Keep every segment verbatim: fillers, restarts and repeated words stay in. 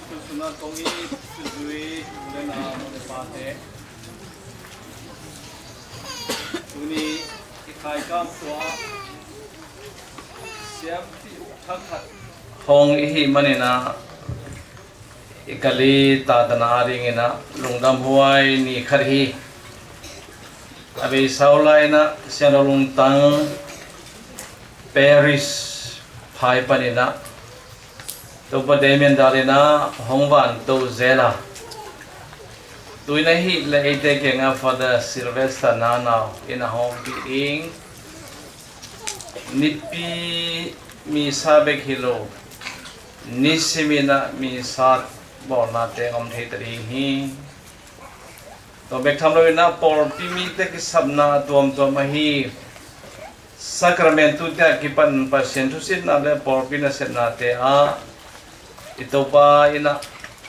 Sunah kong it thuzui u le nau, nu le pate, tuni i khaikam khua siampi uk thak khat hong i hih manin ah, i kali tatana a dingin ah lungdamhuai ni khat hi. A bei sau lai-in ah Siangtho Lungtang Paris phai panin ah Topa Damien Dal in ah hong vanto zel a, tu-in ahih leh eite kiangah Father Sylvester Nanau in ah hong ompih ding. Nipi misa bek hi lo, nisimin ah misa bawlnate hong om thei ta ding hi. Tua bek tham loin ah pawlpi mite kisapna a tuamtuam ahi Sacramentu te a kipan Pasian thusitna le pawlpi nasepnate ah i Topa in ah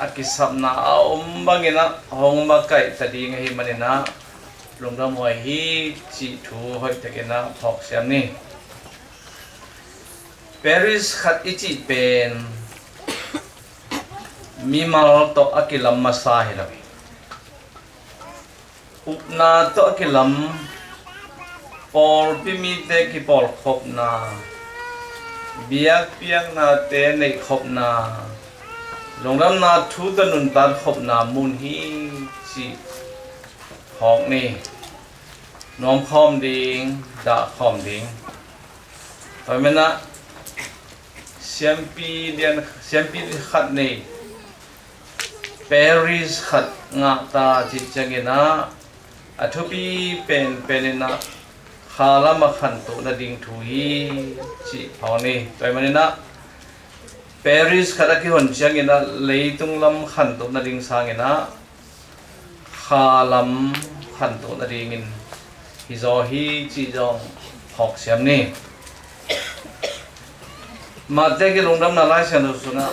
a kisapna a om bangin ah hong makaih ta ding ahih manin ah lungdamhuai hi cih thu hoihtakin ah phawksiam ni. Paris khat i cih pen mimal tawh a kilam masa hi lo hi. Upna tawh a kilam, pawlpi mite kipawlkhopna, biakpiaknate neihkhopna, lungdamna thu tawh nuntakkhopna mun hi cih phawk ni. Nuamkhawm ding, dahkhawm ding. Tua manin ah siampi lian, siampi khat nei, Paris khat ngah ta cih ciangin ah a thupi penpen in ah khalam a khantoh nading thu hi cih phawk ni. Tua manin ah Paris khat a kihon ciangin ah leitung lam khantoh nading sangin ah khalam khantoh nadingin hi zaw hi cih zong phawksiam ni. Mate kilungdamna Lai Siangtho sungah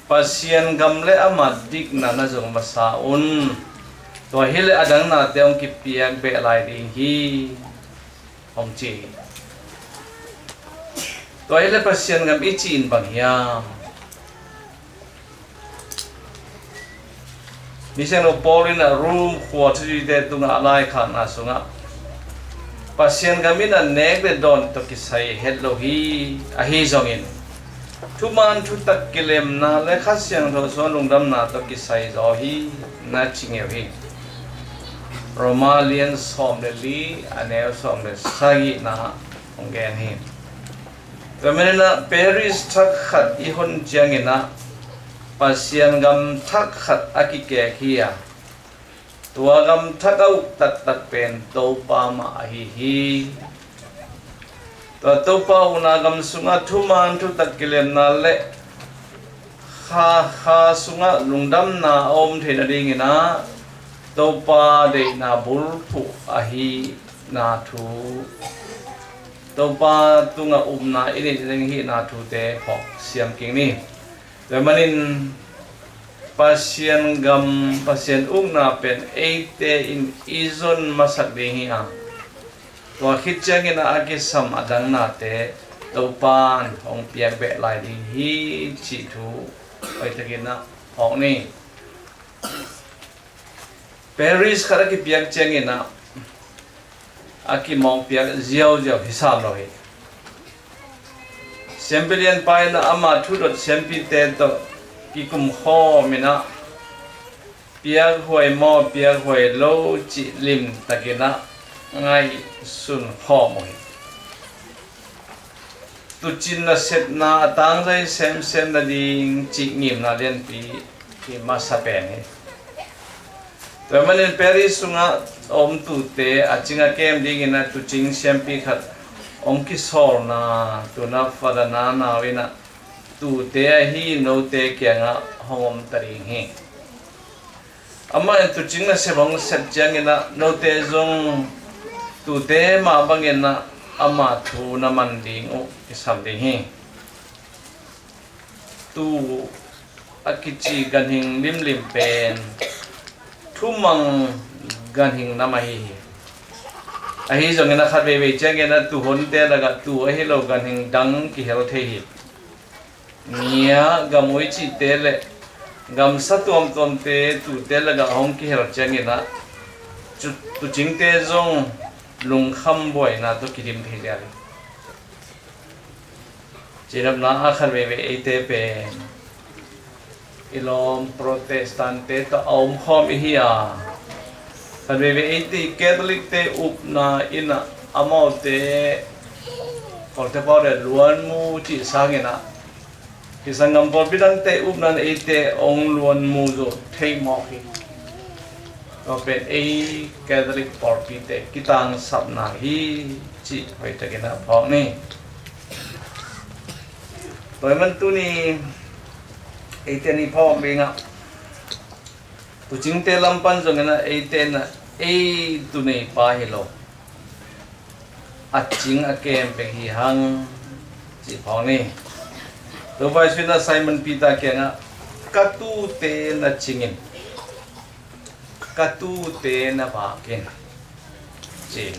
Pasian gam le ama dikna na zong masa un, tua hi leh a dang nate hong kipiak beh lai ding hi, hong ci hi. Tua hi leh Pasian gam i cih in bang hiam? Misiangtho Paul in ah Rom khua thuzuite tungah a laikhakna sungah Pasian gam in ah nek le dawn tawh kisai het lo hi. Ahi zongin thuman thutak kilemna le Kha Siangtho sungah lungdamna tawh kisai zaw hi, na ci ngeu hi. Roma lian sawm le li, a neu sawm le sagihna hong gen hi. Tua manin ah Paris thak khat i hon ciangin ah Pasian gam thak khat a kikek hi a, tua gam thak a uk taktak pen Topa mah ahi hi. Tua Topa ukna gam sungah thuman thutak kilemna le kha, kha sungah lungdamna a om theih nadingin ah Topa deihna bulphuh ahihna thu, Topa tungah upna i neih ding ahihna thute phawksiam kik ni. Tua manin Pasian gam, Pasian ukna pen eite in i zon masak ding hi a, tua khit ciangin a kisam a dang nate Topan hong piak beh lai ding hi cih thu hoihtakin ah phawk ni. Paris khat a kipiak ciangin ah a kimawkpiak ziauziau hi sam lo hi. Siampi lianpa in ah ama thudot siampite tawh kikumkhawm in ah piakhuai maw piakhuai lo cih limtakin ah ngaihsun khawm uh hi. Tuucin nasepna a tangzai semsem nading cih ngimna lianpi hi masa pen hi. Tua manin Paris sungah a om tuute a cing a kem dingin ah tuucing siampi khat hong kisawlna, tu-in ah Father Nanau in ah tuute ahi note kiangah hong om ta ding hi. Amah in tuucing nasep hong sep ciangin ah note zong tuute mah bangin ah ama thu na man ding uh kisam ding hi. Tuu a kici ganhing limlim pen thumang ganhing nam ahi hi. Ahi zongin a khat veivei ciangin a tuuhonte lakah tuu ahi lo ganhing dang kihel thei hi. Ngia, gamui cihte le Gamsa tuamtuamte tuute lakah hong kihel ciangin ah, cu-, tuucingte zong lungkham buaina tawh kidim thei lian hi. Cinopna ah khat veivei eite pen i lawm Protestant-te tawh a omkhawm i hi a, khat veivei eite Catholic-te upna in ah amaute Kawlte pau le luanmu cih sangin ah, hi sanggam pawlpi dangte upna in eite hong luanmu zo thei mawk hi. Tua pen ei Catholic pawlpite kitangsapna hi cih hoihtakin ah phawk ni. Tua ahih man tuni eite ni phawk dingah, tuucingte lam pan zongin ah eite in ah ei tuuneipa hi lo, a cing a kem bek hi hang cih phawk ni. Topa Jesu in ah Simon Peter kiangah, "Ka tuute na cing in, ka tuute na vak in," ci.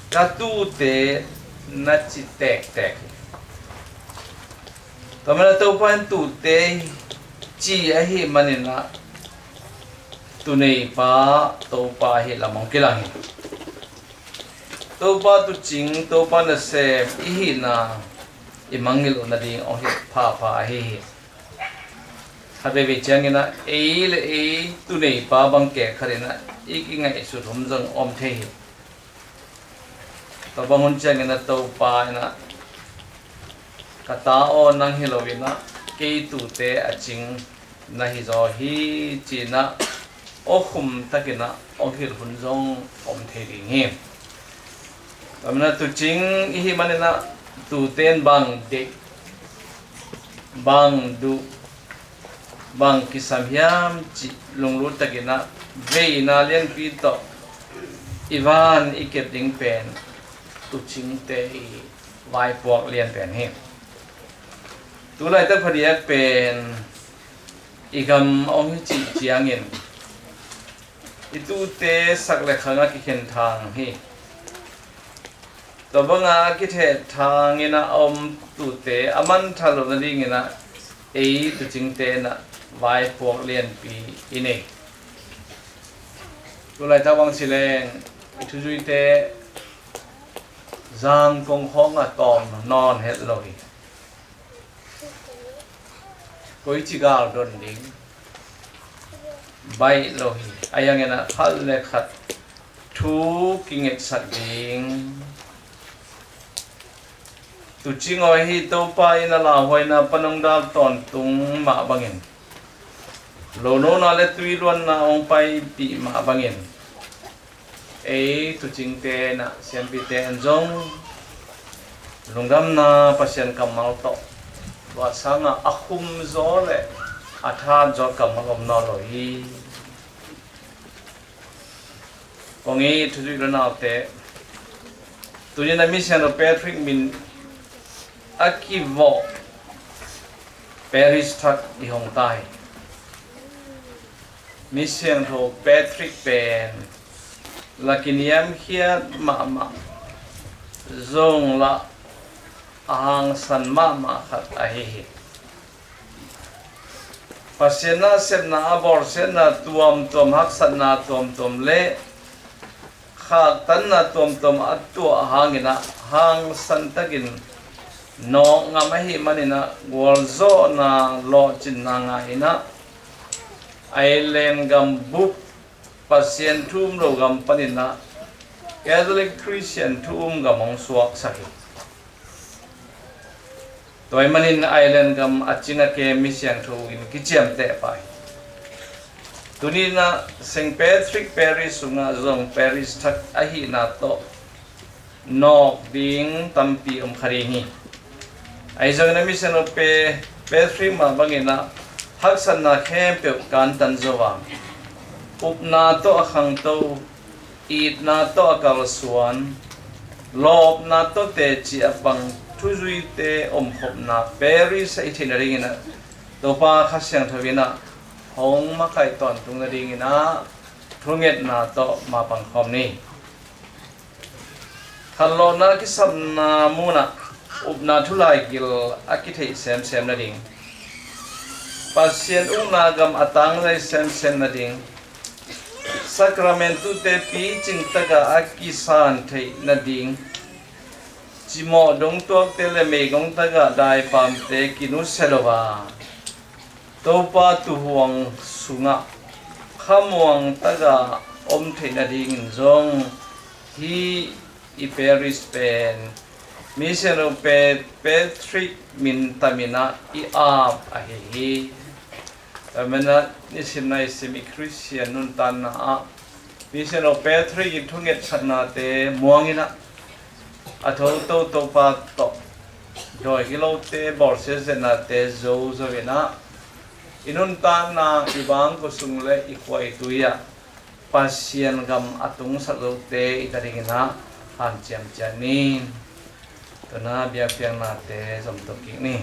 "Ka tuute," na ci tektek hi. Tua manin ah Topa in tuute ci ahih manin ah, tuuneipa Topa ahih lam hong kilang hi. Topa tuucing, Topa nasem i hihna i mangngilh loh nading hong hilh phapha ahi hi. Khat veivei ciangin ah ei le ei tuuneipa bang kek khat in ah i kingaihsut hun zong om thei hi. Tua bang hun ciangin ah Topa in ah, "Ka ta aw, nang hi lo in ah kei tuute a cing na hi zaw hi," ci-in ah aw khum takin ah hong hilh hun zong om thei ding hi. Tua manin ah tuucing i hih manin ah tuute in bang deih, bang duh, bang kisam hiam cih lunglut takin ah veina lianpi tawh i van i kep ding pen tuucingte i vaipuak lian pen hi. Tu laitak phadiak pen i gam hong hi cih ciangin i tuute sak le khang ah kikhen thang hi. Tua banga a kitheh thangin a om tuute a manthat loh nadingin ah ei tuucingte in ah vaipuak lianpi i nei. Tu laitak bang ci leng i thuzuite Zangkong khawng ah tawm nawn het lo hi. Koici gal don ding baih lo hi. A hi hangin ah khat le khat thu kingetsak ding. Tuucing aw hi, Topa in a lauhuaina pan hong dal tawntung mah bangin, lo nona le tui luanna hong paipih mah bangin, ei tuucingte in ah siampite in zong lungdamna Pasian kammal tawh, tua sangah a khumzaw le a thatzaw kammal om nawn lo hi. Kong it thuzuih le naute, tuni in ah Misiangtho Patrick min a kivawh parish thak i hong ta hi. Misiangtho Patrick pen la kiniamkhiat mahmah zong lah a hangsan mahmah khat ahi hi. Pasian nasepna a bawlsiatna tuamtuam, haksatna tuamtuam le khaktanna tuamtuam a tuah hangin ah hangsan takin nawk ngam ahih manin ah gualzawhna lawhcinna ngah in ah Ireland gam bup Pasian thu um lo gam panin ah Catholic Christian thu um gam hong suaksak hi. Tua ahih manin Ireland gam a cing a kem misiangtho in kiciamteh pah hi. Tuni in ah Saint Patrick Parish sungah zong parish thak ahihna tawh nawk ding tampi om kha ding hi. Ahi zongin ah Misiangtho Patrick mah bangin ah haksatna khempeuh kantan zo a, upna tawh a khangto, itna tawh a kalsuan, lawpna tawh teci a pang thuzuite omkhopna parish a i theih nadingin ah Topa Kha Siangtho in ah hong makaih tawntung nadingin ah thungetna tawh mapang khawm ni. Khanlawhna kisapna munah upna thu laigil a kitheih semsem nading, Pasian ukna gam a tangzai semsem nading, Sacramentu te picing taka a kisan theih nading, cimawh dongtuakte le meigong taka daipamte kinusia lo a, Topa tuhuang sungah khamuang taka om theih nadingin zong hi i parish pen Missionary Patrick min taminah i aap ahi hi. Taminah nisim naisim i Christian nuntanna ah Missionary Patrick i thungetsaknate muanginah a thoto Topa tawh dawi gilote bawlsiatsiatnate zozo inah i nuntanna i bangkua sung le i khuaitui ah Pasian gam a tungsak zote i ta dinginah hanciam ciat ni. Tuna biakpiaknate zomto kik ni.